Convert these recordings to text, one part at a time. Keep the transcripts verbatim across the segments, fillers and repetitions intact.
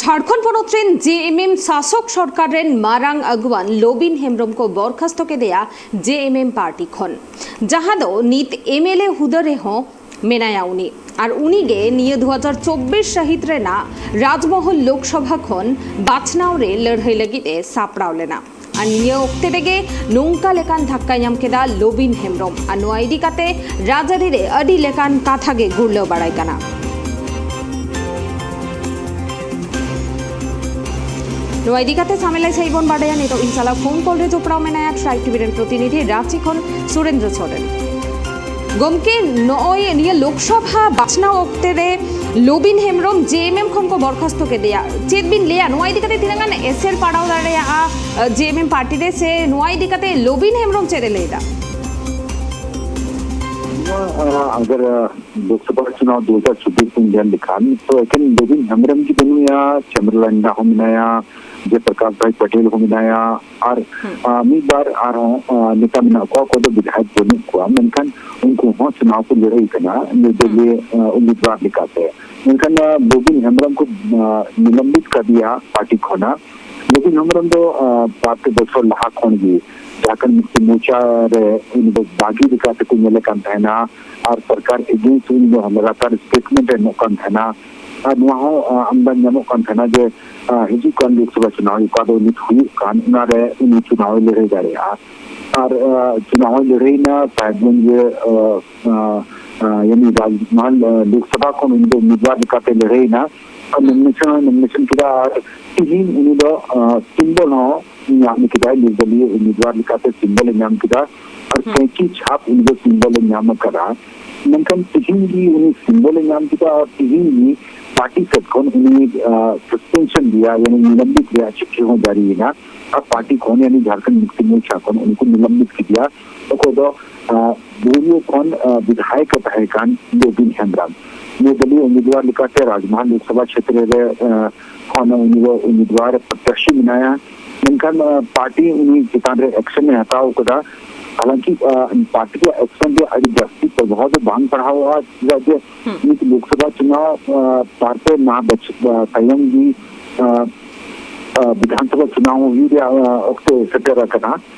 ᱡᱷᱟᱲᱠᱷᱚᱸᱰ ᱯᱚᱱᱚᱛ ᱨᱮᱱ ᱡᱮ ᱮᱢ ᱮᱢ ᱥᱟᱥᱚᱠ ᱥᱚᱨᱠᱟᱨ ᱨᱮᱱ ᱢᱟᱨᱟᱝ ᱟᱹᱜᱩᱣᱟᱱ ᱞᱚᱵᱤᱱ ᱦᱮᱢᱵᱨᱚᱢ ᱠᱚ ᱵᱚᱨᱠᱷᱟᱥᱛᱚ ᱠᱮᱫᱮᱭᱟ ᱡᱮ ᱮᱢ ᱮᱢ ᱯᱟᱨᱴᱤ ᱠᱷᱚᱱ, ᱡᱟᱦᱟᱸ ᱫᱚ ᱱᱤᱛ ᱮᱢ ᱮᱞ ᱮ ᱦᱩᱫᱟᱹ ᱨᱮᱦᱚᱸ ᱢᱮᱱᱟᱭᱟ ᱩᱱᱤ᱾ ᱟᱨ ᱩᱱᱤ ᱜᱮ ᱱᱤᱭᱟᱹ ᱫᱩ ᱦᱟᱡᱟᱨ ᱪᱚᱵᱵᱤᱥ ᱥᱟᱹᱦᱤᱛ ᱨᱮᱱᱟᱜ ᱨᱟᱡᱽᱢᱚᱦᱚᱞ ᱞᱳᱠᱥᱚᱵᱷᱟ ᱠᱷᱚᱱ ᱵᱟᱪᱷᱱᱟᱣ ᱨᱮ ᱞᱟᱹᱲᱦᱟᱹᱭ ᱞᱟᱹᱜᱤᱫ ᱮ ᱥᱟᱯᱲᱟᱣ ᱞᱮᱱᱟ᱾ ᱟᱨ ᱱᱤᱭᱟᱹ ᱚᱠᱛᱮ ᱨᱮᱜᱮ ᱱᱚᱝᱠᱟ ᱞᱮᱠᱟᱱ ᱫᱷᱟᱠᱠᱟᱭ ᱧᱟᱢ ᱠᱮᱫᱟ ᱞᱚᱵᱤᱱ ᱦᱮᱢᱵᱨᱚᱢ᱾ ᱟᱨ ᱱᱚᱣᱟ ᱤᱫᱤ ᱠᱟᱛᱮ ᱨᱟᱡᱽᱟᱹᱨᱤ ᱨᱮ ᱟᱹᱰᱤ ᱞᱮᱠᱟᱱ ᱠᱟᱛᱷᱟ ᱜᱮ ᱜᱩᱨᱞᱟᱹᱣ ᱵᱟᱲᱟᱭ ᱠᱟᱱᱟ᱾ ᱱᱚᱣᱟ ᱤᱫᱤ ᱠᱟᱛᱮ ᱥᱟᱢᱮᱞᱟᱭ ᱥᱟᱹᱦᱤᱡ ᱵᱚᱱ ᱵᱟᱰᱟᱭᱟ ᱱᱤᱛᱚᱜ ᱤᱧ ᱥᱟᱞᱟᱜ ᱯᱷᱳᱱ ᱠᱚᱞ ᱨᱮ ᱡᱚᱯᱲᱟᱣ ᱢᱮᱱᱟᱭᱟ ᱴᱨᱟᱭᱤᱵᱽ ᱴᱤᱵᱷᱤ ᱨᱮᱱ ᱯᱨᱚᱛᱤᱱᱤᱫᱷᱤ ᱨᱟᱸᱪᱤ ᱠᱷᱚᱱ ᱥᱩᱨᱮᱱᱫᱨᱚ ᱥᱚᱨᱮᱱ᱾ ᱜᱚᱢᱠᱮ, ᱱᱚᱜᱼᱚᱭ ᱱᱤᱭᱟᱹ ᱞᱳᱠᱥᱚᱵᱷᱟ ᱵᱟᱪᱷᱱᱟᱣ ᱚᱠᱛᱮ ᱨᱮ ᱞᱚᱵᱤᱱ ᱦᱮᱢᱵᱨᱚᱢ ᱡᱮ ᱮᱢ ᱮᱢ ᱠᱷᱚᱱ ᱠᱚ ᱵᱚᱨᱠᱷᱟᱥᱛᱚ ᱠᱮᱫᱮᱭᱟ, ᱪᱮᱫ ᱵᱤᱱ ᱞᱟᱹᱭᱟ? ᱱᱚᱣᱟ ᱤᱫᱤ ᱠᱟᱛᱮ ᱛᱤᱱᱟᱹᱜ ᱜᱟᱱ ᱮᱥᱮᱨ ᱯᱟᱲᱟᱣ ᱫᱟᱲᱮᱭᱟᱜᱼᱟ ᱡᱮ ᱮᱢ ᱮᱢ ᱯᱟᱨᱴᱤ ᱨᱮ, ᱥᱮ ᱱᱚᱣᱟ ᱤᱫᱤ ᱠᱟᱛᱮ ᱞᱚᱵᱤᱱ ᱦᱮᱢᱵᱨᱚᱢ ᱪᱮᱫ ᱮ ᱞᱟᱹᱭ ᱮᱫᱟ? ᱱᱚᱣᱟ, ᱟᱸ, ᱟᱜᱟᱨ, ᱟᱸ, ᱞᱳᱠᱥᱚᱵᱷᱟ ᱪᱩᱱᱟᱣ ᱫᱩ ᱦᱟᱡᱟᱨ ᱪᱚᱵᱵᱤᱥ ᱵᱚᱱ ᱧᱮᱞ ᱞᱮᱠᱷᱟᱱ, ᱛᱚ ᱮᱠᱮᱱ ᱞᱚᱵᱤᱱ ᱦᱮᱢᱵᱨᱚᱢ ᱜᱮ ᱵᱟᱹᱱᱩᱭᱟ, ᱪᱚᱱᱫᱨᱚᱞᱟᱞ ᱱᱟᱦᱟ ᱦᱚᱸ ᱢᱮᱱᱟᱭᱟ, ᱡᱮ ᱯᱨᱚᱠᱟᱥ ᱵᱷᱟᱭ ᱯᱟᱴᱮᱞ ᱦᱚᱸ ᱢᱮᱱᱟᱭᱟ, ᱟᱨ, ᱦᱩᱸ᱾ ᱟᱸ, ᱢᱤᱫ ᱵᱟᱨ ᱟᱨᱦᱚᱸ, ᱟᱸ, ᱱᱮᱛᱟ ᱢᱮᱱᱟᱜ ᱠᱚᱣᱟ, ᱚᱠᱚᱭ ᱫᱚ ᱵᱤᱫᱷᱟᱭᱚᱠ ᱵᱟᱹᱱᱩᱜ ᱠᱚᱣᱟ, ᱢᱮᱱᱠᱷᱟᱱ ᱩᱱᱠᱩ ᱦᱚᱸ ᱪᱩᱱᱟᱣ ᱠᱚ ᱞᱟᱹᱲᱦᱟᱹᱭ ᱠᱟᱱᱟ ᱱᱤᱨᱫᱚᱞᱤᱭᱟᱹ, ᱦᱩᱸ᱾ ᱟᱸ, ᱩᱢᱤᱫᱣᱟᱨ ᱞᱮᱠᱟᱛᱮ᱾ ᱢᱮᱱᱠᱷᱟᱱ, ᱟᱸ, ᱞᱚᱵᱤᱱ ᱦᱮᱢᱵᱨᱚᱢ ᱠᱚ, ᱟᱸ, ᱱᱤᱞᱚᱢᱵᱤᱛ ᱠᱟᱫᱮᱭᱟ ᱯᱟᱨᱴᱤ ᱠᱷᱚᱱᱟᱜ᱾ ᱞᱚᱵᱤᱱ ᱦᱮᱢᱵᱨᱚᱢ ᱫᱚ, ᱟᱸ, ᱵᱟᱨ ᱯᱮ ᱵᱚᱪᱷᱚᱨ ᱞᱟᱦᱟ ᱠᱷᱚᱱ ᱜᱮ ᱡᱷᱟᱲᱠᱷᱚᱸᱰ ᱢᱩᱠᱛᱤ ᱢᱳᱨᱪᱟ ᱨᱮ ᱩᱱᱤ ᱫᱚ ᱵᱟᱹᱜᱤ ᱞᱮᱠᱟ ᱛᱮᱠᱚ ᱧᱮᱞᱮ ᱠᱟᱱ ᱛᱟᱦᱮᱱᱟ, ᱟᱨ ᱥᱚᱨᱠᱟᱨ against ᱩᱱᱤ ᱫᱚ ᱞᱟᱜᱟᱛᱟᱨ statement ᱮ ᱮᱢᱚᱜ ᱠᱟᱱ ᱛᱟᱦᱮᱱᱟ᱾ ᱟᱨ ᱱᱚᱣᱟ ᱦᱚᱸ, ᱟᱸ, ᱟᱢᱫᱟ ᱧᱟᱢᱚᱜ ᱠᱟᱱ ᱛᱟᱦᱮᱱᱟ ᱡᱮ, ᱟᱸ, ᱦᱤᱡᱩᱜ ᱠᱟᱱ ᱞᱳᱠᱥᱚᱵᱷᱟ ᱪᱩᱱᱟᱣ, ᱚᱠᱟ ᱫᱚ ᱱᱤᱛ ᱦᱩᱭᱩᱜ ᱠᱟᱱ, ᱚᱱᱟ ᱨᱮ ᱩᱱᱤ ᱪᱩᱱᱟᱣ ᱮ ᱞᱟᱹᱲᱦᱟᱹᱭ ᱫᱟᱲᱮᱭᱟᱜᱼᱟ᱾ ᱟᱨ, ᱟᱸ, ᱪᱩᱱᱟᱣ ᱦᱚᱸᱭ ᱞᱟᱹᱲᱦᱟᱹᱭᱱᱟ, ᱥᱟᱦᱮᱵᱽᱜᱚᱸᱡᱽ, ᱟᱸ, ᱟᱸ, ᱟᱸ, ᱭᱟᱱᱤ ᱨᱟᱡᱽᱢᱚᱦᱚᱞ, ᱟᱸ, ᱞᱳᱠᱥᱚᱵᱷᱟ ᱠᱷᱚᱱ ᱩᱱᱤ ᱫᱚ ᱩᱢᱤᱫᱣᱟᱨ ᱞᱮᱠᱟᱛᱮ ᱞᱟᱹᱲᱦᱟᱹᱭᱱᱟ᱾ ᱟᱨ ᱦᱩᱸ᱾ Nomination ᱦᱚᱸᱭ nomination ᱠᱮᱫᱟ, ᱟᱨ ᱛᱤᱦᱤᱧ ᱩᱱᱤ ᱫᱚ, ᱟᱸ, symbol ᱦᱚᱸ ᱧᱟᱢ ᱠᱮᱫᱟᱭ, ᱱᱤᱨᱫᱚᱞᱤᱭᱟᱹ ᱩᱢᱤᱫᱣᱟᱨ ᱞᱮᱠᱟᱛᱮ symbol ᱮ ᱧᱟᱢ ᱠᱮᱫᱟ᱾ ᱟᱨ ᱦᱩᱸ᱾ ᱠᱟᱹᱪᱤ ᱪᱷᱟᱯ ᱩᱱᱤ ᱫᱚ symbol ᱮ ᱧᱟᱢ ᱟᱠᱟᱫᱟ᱾ ᱢᱮᱱᱠᱷᱟᱱ ᱛᱤᱦᱤᱧ ᱜᱮ ᱩᱱᱤ symbol ᱮ ᱧᱟᱢ ᱠᱮᱫᱟ, ᱟᱨ ᱛᱤᱦᱤᱧ ᱜᱮ ᱯᱟᱨᱴᱤ ᱥᱮᱫ ᱠᱷᱚᱱ ᱩᱱᱤ, ᱟᱸ, suspension ᱨᱮᱭᱟᱜ, ᱭᱟᱱᱤ ᱱᱤᱞᱚᱢᱵᱤᱛ ᱨᱮᱭᱟᱜ ᱪᱤᱴᱷᱤ ᱦᱚᱸ ᱡᱟᱹᱨᱤᱭᱮᱱᱟ᱾ ᱟᱨ ᱯᱟᱨᱴᱤ ᱠᱷᱚᱱ, ᱭᱟᱱᱤ ᱡᱷᱟᱲᱠᱷᱚᱸᱰ ᱢᱩᱠᱛᱤ ᱢᱳᱨᱪᱟ ᱠᱷᱚᱱ ᱩᱱᱤ ᱠᱚ ᱱᱤᱞᱚᱢᱵᱤᱛ ᱠᱮᱫᱮᱭᱟ᱾ ᱚᱠᱚᱭ ᱫᱚ, ᱟᱸ, ᱵᱩᱨᱩ ᱠᱷᱚᱱ, ᱟᱸ, ᱵᱤᱫᱷᱟᱭᱚᱠ ᱮ ᱛᱟᱦᱮᱸ ᱠᱟᱱ ᱞᱚᱵᱤᱱ ᱦᱮᱢᱵᱨᱚᱢ᱾ ᱱᱤᱨᱫᱚᱞᱤᱭᱟᱹ ᱩᱢᱤᱫᱣᱟᱨ ᱞᱮᱠᱟᱛᱮ ᱨᱟᱡᱽᱢᱚᱦᱚᱞ ᱞᱳᱠᱥᱚᱵᱷᱟ ᱠᱷᱮᱛᱨᱮ ᱨᱮ, ᱟᱸ, ᱠᱷᱚᱱ ᱩᱱᱤ ᱫᱚ ᱩᱢᱤᱫᱣᱟᱨ ᱯᱨᱚᱛᱭᱟᱥᱤ ᱢᱮᱱᱟᱭᱟ᱾ ᱢᱮᱱᱠᱷᱟᱱ, ᱟᱸ, ᱯᱟᱨᱴᱤ ᱩᱱᱤ ᱪᱮᱛᱟᱱ ᱨᱮ action ᱮ ᱦᱟᱛᱟᱣ ᱠᱟᱫᱟ᱾ ᱦᱟᱞᱟᱝᱠᱤ ᱯᱟᱨᱴᱤ ᱨᱮᱭᱟᱜ ᱮᱠᱥᱮᱱ ᱨᱮ ᱟᱹᱰᱤ ᱡᱟᱹᱥᱛᱤ ᱯᱨᱚᱵᱷᱟᱵ ᱫᱚ ᱵᱟᱝ ᱯᱟᱲᱟᱣᱜᱼᱟ, ᱪᱮᱫᱟᱜ ᱡᱮ ᱱᱤᱛ ᱞᱳᱠᱥᱚᱵᱷᱟ ᱪᱩᱱᱟᱣ ᱵᱟᱨ ᱯᱮ ᱢᱟᱦᱟ ᱛᱟᱭᱚᱢ ᱜᱮ ᱵᱤᱫᱷᱟᱱᱥᱚᱵᱷᱟ ᱪᱩᱱᱟᱣ ᱦᱩᱭᱩᱜ ᱨᱮᱭᱟᱜ ᱚᱠᱛᱚ ᱥᱮᱴᱮᱨ ᱟᱠᱟᱱᱟ᱾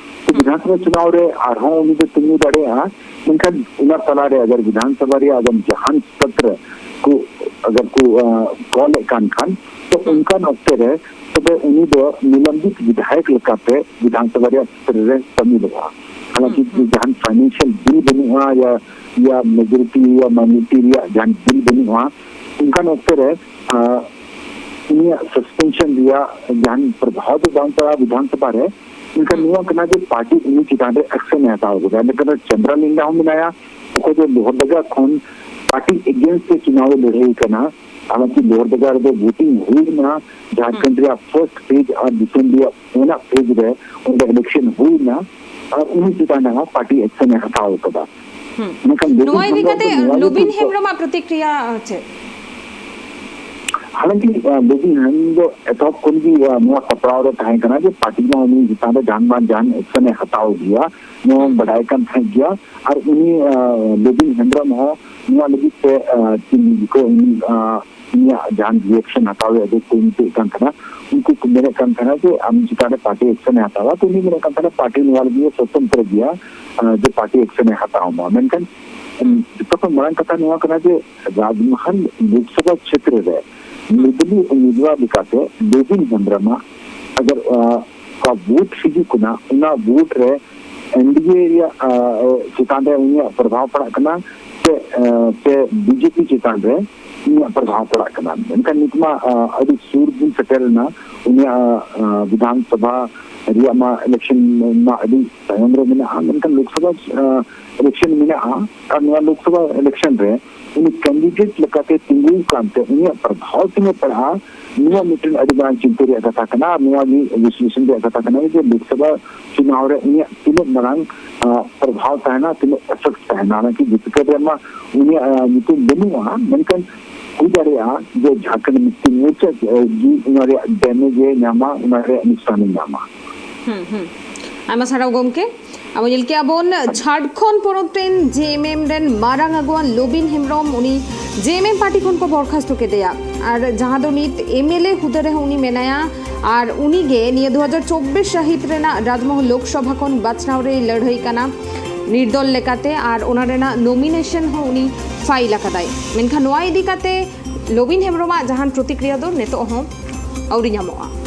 ᱛᱚ ᱵᱤᱫᱷᱟᱱᱥᱚᱵᱷᱟ ᱪᱩᱱᱟᱣ ᱨᱮ ᱟᱨᱦᱚᱸ ᱩᱱᱤ ᱫᱚ ᱛᱤᱸᱜᱩ ᱫᱟᱲᱮᱭᱟᱜᱼᱟ, ᱢᱮᱱᱠᱷᱟᱱ ᱚᱱᱟ ᱛᱟᱞᱟᱨᱮ ᱟᱜᱟᱨ ᱵᱤᱫᱷᱟᱱᱥᱚᱵᱷᱟ ᱨᱮᱭᱟᱜ ᱟᱜᱟᱢ ᱡᱟᱦᱟᱱ ᱥᱚᱛᱨᱚ ᱠᱚ ᱟᱜᱟᱨ ᱠᱚ ᱠᱚᱞ ᱮᱫ ᱠᱟᱱ ᱠᱷᱟᱱ, ᱛᱚ ᱚᱱᱠᱟᱱ ᱚᱠᱛᱮ ᱨᱮ ᱛᱚᱵᱮ ᱩᱱᱤ ᱫᱚ ᱱᱤᱞᱚᱢᱵᱤᱛ ᱵᱤᱫᱷᱟᱭᱚᱠ ᱞᱮᱠᱟᱛᱮ ᱵᱤᱫᱷᱟᱱᱥᱚᱵᱷᱟ ᱨᱮᱭᱟᱜ ᱥᱚᱛᱨᱚ ᱨᱮ ᱥᱟᱹᱢᱤᱞᱚᱜᱼᱟ᱾ ᱦᱟᱞᱟᱝᱠᱤ ᱡᱟᱦᱟᱱ ᱯᱷᱟᱭᱱᱟᱱᱥᱤᱭᱟᱞ ᱵᱤᱞ ᱵᱟᱹᱱᱩᱜᱼᱟ, ᱭᱟ ᱭᱟ ᱢᱮᱡᱚᱨᱤᱴᱤ ᱭᱟ ᱢᱟᱭᱱᱚᱨᱤᱴᱤ ᱨᱮᱭᱟᱜ ᱡᱟᱦᱟᱱ ᱵᱤᱞ ᱵᱟᱹᱱᱩᱜᱼᱟ, ᱚᱱᱠᱟᱱ ᱚᱠᱛᱮ ᱨᱮ ᱩᱱᱤᱭᱟᱜ ᱥᱟᱥᱯᱮᱱᱥᱚᱱ ᱨᱮᱭᱟᱜ ᱡᱟᱦᱟᱱ ᱯᱨᱚᱵᱷᱟᱵ ᱫᱚ ᱵᱟᱝ ᱯᱟᱲᱟᱜᱼᱟ ᱵᱤᱫᱷᱟᱱᱥᱚᱵᱷᱟ ᱨᱮ᱾ ᱢᱮᱱᱠᱷᱟᱱ ᱱᱚᱣᱟ ᱠᱟᱱᱟ ᱡᱮ ᱯᱟᱨᱴᱤ ᱩᱱᱤ ᱪᱮᱛᱟᱱ ᱨᱮ ᱮᱠᱥᱮᱱ ᱮ ᱦᱟᱛᱟᱣ ᱠᱮᱫᱟ᱾ ᱮᱱᱠᱷᱟᱱ ᱪᱚᱱᱫᱨᱟᱞᱤᱝᱜᱟ ᱦᱚᱸ ᱢᱮᱱᱟᱭᱟ, ᱚᱠᱚᱭ ᱫᱚ ᱞᱳᱦᱚᱨᱫᱟᱜᱟ ᱠᱷᱚᱱ ᱯᱟᱨᱴᱤ ᱮᱜᱮᱱᱥᱴ ᱛᱮ ᱪᱩᱱᱟᱣ ᱮ ᱞᱟᱹᱲᱦᱟᱹᱭ ᱠᱟᱱᱟ᱾ ᱦᱟᱞᱟᱝᱠᱤ ᱞᱳᱦᱚᱨᱫᱟᱜᱟ ᱨᱮᱫᱚ ᱵᱷᱳᱴᱤᱝ ᱦᱩᱭ ᱮᱱᱟ, ᱡᱷᱟᱲᱠᱷᱚᱸᱰ ᱨᱮᱭᱟᱜ ᱯᱷᱟᱨᱥᱴ ᱯᱷᱮᱡᱽ ᱟᱨ ᱫᱤᱥᱚᱢ ᱨᱮᱭᱟᱜ ᱯᱩᱱᱟᱜ ᱯᱷᱮᱡᱽ ᱨᱮ ᱚᱸᱰᱮ ᱤᱞᱮᱠᱥᱚᱱ ᱦᱩᱭ ᱮᱱᱟ᱾ ᱟᱨ ᱩᱱᱤ ᱪᱮᱛᱟᱱ ᱨᱮᱦᱚᱸ ᱯᱟᱨᱴᱤ ᱮᱠᱥᱮᱱ ᱮ ᱦᱟᱛᱟᱣ ᱟᱠᱟᱫᱟ᱾ ᱢᱮᱱᱠᱷᱟᱱ ᱞᱚᱵᱤᱱ ᱱᱚᱣᱟ ᱤᱫᱤ ᱦᱮᱢᱵᱨᱚᱢ ᱠᱟᱛᱮ ᱫᱚ ᱱᱚᱣᱟ ᱜᱮ ᱞᱚᱵᱤᱱ ᱫᱩᱥᱤ ᱫᱚ ᱦᱮᱢᱵᱨᱚᱢᱟᱜ ᱯᱨᱚᱛᱤᱠᱨᱤᱭᱟ ᱪᱮᱫ? ᱦᱟᱞᱟᱝᱠᱤ ᱞᱚᱵᱤᱱ ᱦᱮᱢᱵᱨᱚᱢ ᱫᱚ ᱮᱛᱚᱦᱚᱵ ᱠᱷᱚᱱ ᱜᱮ ᱱᱚᱣᱟ ᱥᱟᱯᱲᱟᱣ ᱨᱮ ᱛᱟᱦᱮᱸ ᱠᱟᱱᱟ ᱡᱮ ᱯᱟᱨᱴᱤ ᱢᱟ ᱩᱱᱤ ᱪᱮᱛᱟᱱ ᱨᱮ ᱡᱟᱦᱟᱱ ᱵᱟᱝ ᱡᱟᱦᱟᱱ ᱮᱠᱥᱮᱱ ᱮ ᱦᱟᱛᱟᱣ ᱜᱮᱭᱟ, ᱱᱚᱣᱟ ᱵᱟᱰᱟᱭ ᱠᱟᱱ ᱛᱟᱦᱮᱸ ᱜᱮᱭᱟ᱾ ᱟᱨ ᱩᱱᱤ ᱞᱚᱵᱤᱱ ᱦᱮᱢᱵᱨᱚᱢ ᱦᱚᱸ ᱱᱚᱣᱟ ᱞᱟᱹᱜᱤᱫ ᱛᱮ ᱛᱤᱱ ᱡᱚᱠᱷᱚᱱ ᱩᱱᱤ ᱩᱱᱤᱭᱟᱜ ᱡᱟᱦᱟᱱ ᱨᱤᱭᱮᱠᱥᱚᱱ ᱦᱟᱛᱟᱣ ᱨᱮᱭᱟᱜ ᱫᱚ ᱠᱩᱨᱩᱢᱩᱴᱩᱭᱮᱫ ᱠᱟᱱ ᱛᱟᱦᱮᱱᱟ᱾ ᱩᱱᱠᱩ ᱠᱚ ᱢᱮᱱᱮᱫ ᱠᱟᱱ ᱛᱟᱦᱮᱱᱟ ᱡᱮ ᱟᱢ ᱪᱮᱛᱟᱱ ᱨᱮ ᱯᱟᱨᱴᱤ ᱮᱠᱥᱮᱱ ᱮ ᱦᱟᱛᱟᱣᱟ᱾ ᱛᱚ ᱩᱱᱤ ᱢᱮᱱᱮᱫ ᱠᱟᱱ ᱛᱟᱦᱮᱱᱟ ᱯᱟᱨᱴᱤ ᱱᱚᱣᱟ ᱞᱟᱹᱜᱤᱫ ᱮ ᱥᱚᱛᱚᱱᱛᱨᱚ ᱜᱮᱭᱟ, ᱡᱮ ᱯᱟᱨᱴᱤ ᱮᱠᱥᱮᱱ ᱮ ᱦᱟᱛᱟᱣ ᱢᱟ᱾ ᱢᱮᱱᱠᱷᱟᱱ ᱡᱚᱛᱚ ᱠᱷᱚᱱ ᱢᱟᱨᱟᱝ ᱠᱟᱛᱷᱟ ᱱᱚᱣᱟ ᱠᱟᱱᱟ ᱡᱮ ᱨᱟᱡᱽᱢᱟᱦᱟᱞ ᱞᱳᱠᱥᱚᱵᱷᱟ ᱠᱷᱮᱛᱨᱮ ᱨᱮ ᱱᱤᱨᱫᱚᱞᱤᱭ ᱩᱢᱤᱫᱣᱟᱨ ᱞᱮᱠᱟᱛᱮ ᱞᱚᱵᱤᱱ ᱦᱮᱢᱵᱨᱚᱢᱟᱜ ᱟᱜᱟᱨ ᱚᱠᱟ ᱵᱷᱳᱴ ᱦᱤᱡᱩᱜ ᱠᱟᱱᱟ, ᱚᱱᱟ ᱵᱷᱳᱴ ᱨᱮ ᱮᱱᱰᱤᱮ ᱨᱮᱭᱟᱜ ᱪᱮᱛᱟᱱ ᱨᱮ ᱩᱱᱤᱭᱟᱜ ᱯᱨᱚᱵᱷᱟᱵᱽ ᱯᱟᱲᱟᱜ ᱠᱟᱱᱟ ᱥᱮ ᱥᱮ ᱵᱤᱡᱮᱯᱤ ᱪᱮᱛᱟᱱ ᱨᱮ ᱩᱱᱤᱭᱟᱜ ᱯᱨᱚᱵᱷᱟᱵᱽ ᱯᱟᱲᱟᱜ ᱠᱟᱱᱟ᱾ ᱢᱮᱱᱠᱷᱟᱱ ᱱᱤᱛ ᱢᱟ ᱟᱹᱰᱤ ᱥᱩᱨ ᱵᱚᱱ ᱥᱮᱴᱮᱨ ᱮᱱᱟ, ᱩᱱᱤᱭᱟᱜ ᱵᱤᱫᱷᱟᱱ ᱥᱚᱵᱷᱟ ᱨᱮᱭᱟᱜ ᱢᱟ ᱤᱞᱮᱠᱥᱚᱱ ᱢᱟ ᱟᱹᱰᱤ ᱛᱟᱭᱚᱢ ᱨᱮ ᱢᱮᱱᱟᱜᱼᱟ, ᱢᱮᱱᱠᱷᱟᱱ ᱞᱳᱠᱥᱚᱵᱷᱟ ᱤᱞᱮᱠᱥᱚᱱ ᱢᱮᱱᱟᱜᱼᱟ᱾ ᱟᱨ ᱱᱚᱣᱟ ᱞᱳᱠᱥᱚᱵᱷᱟ ᱤᱞᱮᱠᱥᱚᱱ ᱨᱮ ᱩᱱᱤ ᱠᱮᱱᱰᱤᱰᱮᱴ ᱞᱮᱠᱟᱛᱮ ᱛᱤᱸᱜᱩ ᱠᱟᱱᱛᱮ ᱩᱱᱤᱭᱟᱜ ᱯᱨᱚᱵᱷᱟᱣ ᱛᱤᱱᱟᱹᱜ ᱯᱟᱲᱟᱜᱼᱟ, ᱱᱚᱣᱟ ᱢᱤᱫᱴᱮᱱ ᱟᱹᱰᱤ ᱢᱟᱨᱟᱝ ᱪᱤᱱᱛᱟᱹ ᱨᱮᱭᱟᱜ ᱠᱟᱛᱷᱟ ᱠᱟᱱᱟ᱾ ᱟᱨ ᱱᱚᱣᱟ ᱜᱮ ᱵᱤᱥᱞᱮᱥᱚᱱ ᱨᱮᱭᱟᱜ ᱠᱟᱛᱷᱟ ᱠᱟᱱᱟ ᱡᱮ ᱞᱳᱠᱥᱚᱵᱷᱟ ᱪᱩᱱᱟᱣ ᱨᱮ ᱩᱱᱤᱭᱟᱜ ᱛᱤᱱᱟᱹᱜ ᱢᱟᱨᱟᱝ ᱯᱨᱚᱵᱷᱟᱣ ᱛᱟᱦᱮᱱᱟ, ᱛᱤᱱᱟᱹᱜ ᱮᱯᱷᱮᱠᱴ ᱛᱟᱦᱮᱱᱟ᱾ ᱦᱟᱞᱟᱝᱠᱤ ᱡᱤᱛᱠᱟᱹᱨ ᱨᱮᱭᱟᱜ ᱢᱟ ᱩᱱᱤᱭᱟᱜ ᱧᱩᱛᱩᱢ ᱵᱟᱹᱱᱩᱜᱼᱟ, ᱢᱮᱱᱠᱷᱟᱱ ᱦᱩᱭ ᱫᱟᱲᱮᱭᱟᱜᱼᱟ ᱡᱮ ᱡᱷᱟᱲᱠᱷᱚᱸᱰ ᱢᱩᱠᱛᱤ ᱢᱳᱨᱪᱟ ᱜᱮ ᱚᱱᱟ ᱨᱮᱭᱟᱜ ᱰᱮᱢᱮᱡᱽ ᱮ ᱧᱟᱢᱟ, ᱚᱱᱟ ᱨᱮᱭᱟᱜ ᱱᱩᱠᱥᱟᱱ ᱮ ᱧᱟᱢᱟ᱾ ᱟᱭᱢᱟ ᱥᱟᱨᱦᱟᱣ ᱜᱚᱢᱠᱮ᱾ ᱟᱵᱚ ᱧᱮᱞ ᱠᱮᱜᱼᱟ ᱵᱚᱱ, ᱡᱷᱟᱲᱠᱷᱚᱸᱰ ᱯᱚᱱᱚᱛ ᱨᱮᱱ ᱡᱮ ᱮᱢ ᱮᱢ ᱨᱮᱱ ᱢᱟᱨᱟᱝ ᱟᱹᱜᱩᱣᱟᱹᱱ ᱞᱚᱵᱤᱱ ᱦᱮᱢᱵᱨᱚᱢ, ᱩᱱᱤ ᱡᱮ ᱮᱢ ᱮᱢ ᱯᱟᱨᱴᱤ ᱠᱷᱚᱱ ᱠᱚ ᱵᱚᱨᱠᱷᱟᱥᱛᱚ ᱠᱮᱫᱮᱭᱟ᱾ ᱟᱨ ᱡᱟᱦᱟᱸ ᱫᱚ ᱱᱤᱛ ᱮᱢ ᱮᱞ ᱮ ᱦᱩᱫᱟᱹ ᱨᱮᱦᱚᱸ ᱩᱱᱤ ᱢᱮᱱᱟᱭᱟ᱾ ᱟᱨ ᱩᱱᱤ ᱜᱮ ᱱᱤᱭᱟᱹ ᱫᱩ ᱦᱟᱡᱟᱨ ᱪᱚᱵᱵᱤᱥ ᱥᱟᱹᱦᱤᱛ ᱨᱮᱱᱟᱜ ᱨᱟᱡᱽᱢᱚᱦᱚᱞ ᱞᱳᱠᱥᱚᱵᱷᱟ ᱠᱷᱚᱱ ᱵᱟᱪᱷᱱᱟᱣ ᱨᱮᱭ ᱞᱟᱹᱲᱦᱟᱹᱭ ᱠᱟᱱᱟ ᱱᱤᱨᱫᱚᱞ ᱞᱮᱠᱟᱛᱮ, ᱟᱨ ᱚᱱᱟ ᱨᱮᱱᱟᱜ ᱱᱚᱢᱤᱱᱮᱥᱚᱱ ᱦᱚᱸ ᱩᱱᱤ ᱯᱷᱟᱭᱤᱞ ᱟᱠᱟᱫᱟᱭ᱾ ᱢᱮᱱᱠᱷᱟᱱ ᱱᱚᱣᱟ ᱤᱫᱤ ᱠᱟᱛᱮ ᱞᱚᱵᱤᱱ ᱦᱮᱢᱵᱨᱚᱢᱟᱜ ᱡᱟᱦᱟᱱ ᱯᱨᱚᱛᱤᱠᱨᱤᱭᱟ ᱫᱚ ᱱᱤᱛᱚᱜ ᱦᱚᱸ ᱟᱹᱣᱨᱤ ᱧᱟᱢᱚᱜᱼᱟ᱾